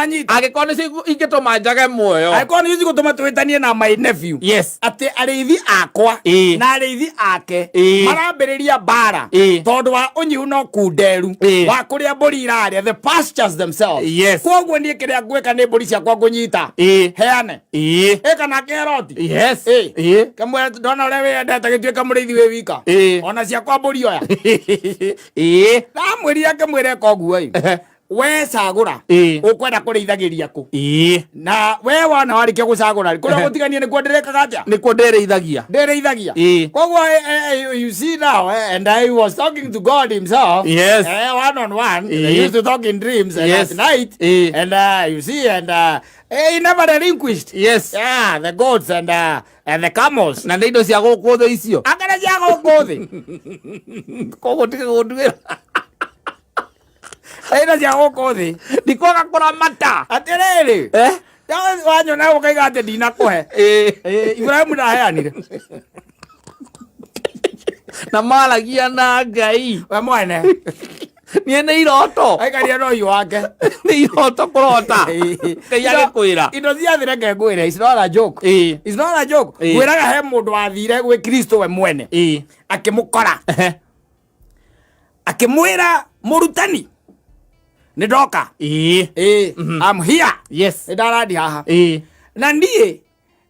Nĩwanyita? Angĩkorwo nĩcio ingĩtũma njage muoyo. Angĩkorwo nĩcio cigũtũma twĩtanie na my nephew, atĩ arĩithi akwa na arĩithi ake marambĩrĩria mbara tondũ wa ũnyihu no kunderu wa kũrĩa mbũri irarĩa, the pastures themselves. Koguo niĩ kĩrĩa ngwĩka nĩ mbũri ciakwa ngũnyita heane. Ĩ kana keroti. Kamwe ndona ũrĩa wĩyendete, gĩtuĩka mũrĩithi wĩ wika. Ona ciakwa mbũri oya. Ndamwĩrire akĩmwĩra eka ũguo ĩ, we cagũra ũkwenda kũrĩithagĩria kũ. Na we wana warĩkia gũcagũra rĩ, kũrĩa gũtigania nĩkuo ndĩrĩkaga atĩa? Nĩkuo ndĩrĩithagia. Ndĩrĩithagia. Koguo you see now, and I was talking to God himself, one on one. They used to talk in dreams and at night, and you see, and he never relinquished, yeah, the goats and the camels. Na nĩ indo cia gũkũ thĩ icio. Akara cia gũkũ thĩ. Koguo tige gũnduĩra. Indo cia gũkũ thĩ. Ndikwaga kũramata. Atĩrĩrĩ, wanyona ũkaiga atĩ ndinakũhe. Ibrahimu ndaheanire. Na maragia na Ngai. We mwene. Niĩ nĩ iroto. Aikaria na ũhiũ wake. Nĩ iroto kũrota Ngai agĩkwĩra. Indo cia thĩ, reke ngwĩre, it's not a joke. It's not a joke. Ngwĩraga he mũndũ wathire gwĩ Kristo we mwene, akĩmũkora, akĩmwĩra, "Mũrutani, nĩ ndoka." "I'm here." "Nĩ ndarandi haha na niĩ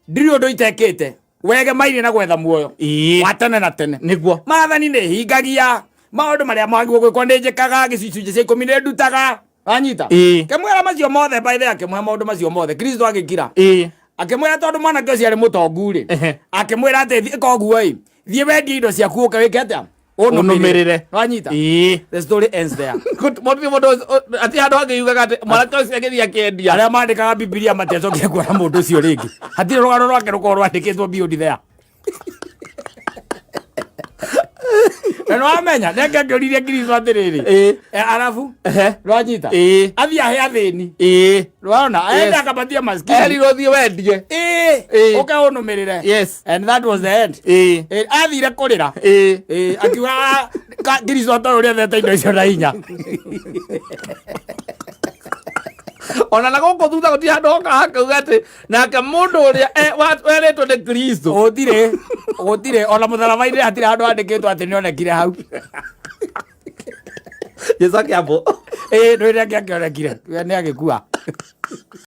ndirĩ ũndũ itekĩte wegemairie na gwetha muoyo wa tene na tene. Maathani nĩ hingagia, maũndũ marĩa magwo gwĩkwo nĩ njĩkaga, gĩcunjĩ cia 10 nĩ ndutaga." Wanyita? Kĩmwĩra macio mothe. By the way, akĩmũhe maũndũ macio mothe. Kristo agĩkira, akĩmwĩra tondũ mwanake ũcio arĩ mũtongu rĩ, akĩmwĩra atĩ, "Ĩka ũguo ĩ, thiĩ wendie indo ciaku, ũke wĩke atĩa? Ũnũmĩrĩre." Wanyita? Ĩĩ. The story ends there. Mũndũ mũndũ ati handũ hangĩ yugaga atĩ mwanake ũcio agĩthiĩ akĩendia. Arĩa mandĩkaga Bibilia matiacokire kuona mũndũ ũcio rĩngĩ. Hatirĩ rũgano rwake rũkorwo rwandĩkĩtwo beyond there. Na nĩwamenya nenge ngĩũririe Kristo atĩrĩrĩ, arabu rwanyita, athiĩ ahe athĩni. Rwaona aende akapatia maskini. Erirwo thiĩ wendie. Ũke ũnũmĩrĩre. And that was the end. Athire kũrĩra. Akiuga, "Ah, Kristo atoĩ ũrĩa ethete indo icio na hinya." Ona na gũkũ thutha gũtirĩ handũ hoka hakauga atĩ nake mũndũ ũrĩa werĩtwo nĩ Kristo. Gũtirĩ, gũtirĩ. Ona mũtharaba-inĩ hatirĩ handũ handĩkĩtwo atĩ nĩonekire hau. Jesu akĩambwo. Ĩĩ, ndwĩre angĩ akĩonekire nĩ agĩkua.